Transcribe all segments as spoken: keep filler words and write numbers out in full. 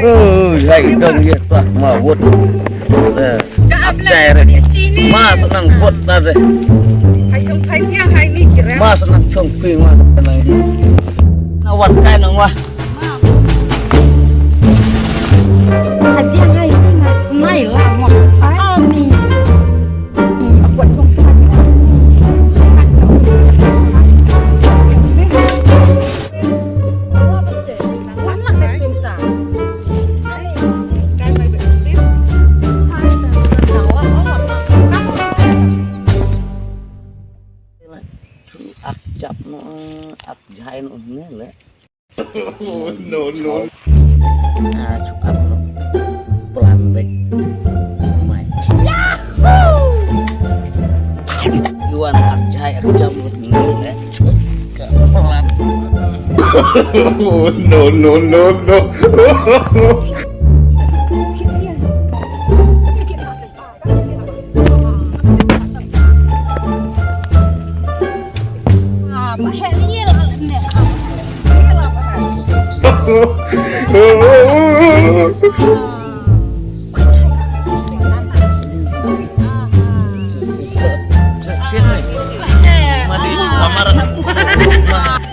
Oh, hai dong ye tah ma wut. Eh, ap chai re. Ma sa nang bot na re. Ma sa nang chong ping ma sa nang di. Na wat kai nang wa. Ap jap noh, ap jhai noh ne le. Oh, no, no. Ah, chuap noh. Plan bek. Mai. Yuan ap jhai ap jam noh ne le. Chuap ka plan. Oh, no, no, no, no.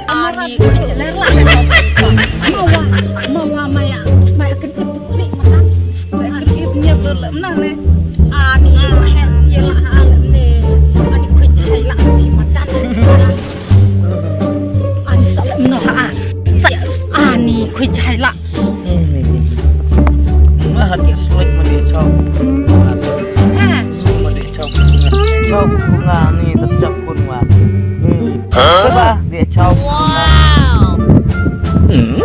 Ani, ko ni jeler lah. Mawa, mawa maya, maya kentut klik matan. Maya kentut nya belum lah ne. Ani, maya ye lah hal ne. Ani ko jeler lah di matan. Ani tak lemna ha. Ani ko jeler lah. Mah hati sulit mah dia cau. Ha. Sulit mah dia cau. Cau bunga ni tercap pun mah. Hah? Coba dia cau. Wow. Hmm?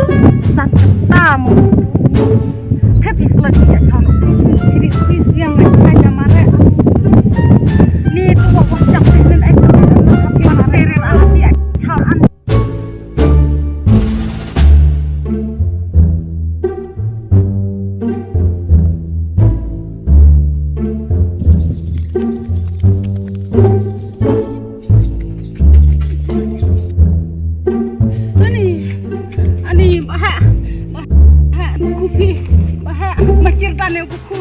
Sat kata mu. Kepis lagi ya cau. Kepis, kepis yang lain saya mare. Ni tu wak wak cap ni ai. Kepis seril ah dia cau an. Ani, ani, baha, baha, kupi, baha, makir tane kuku.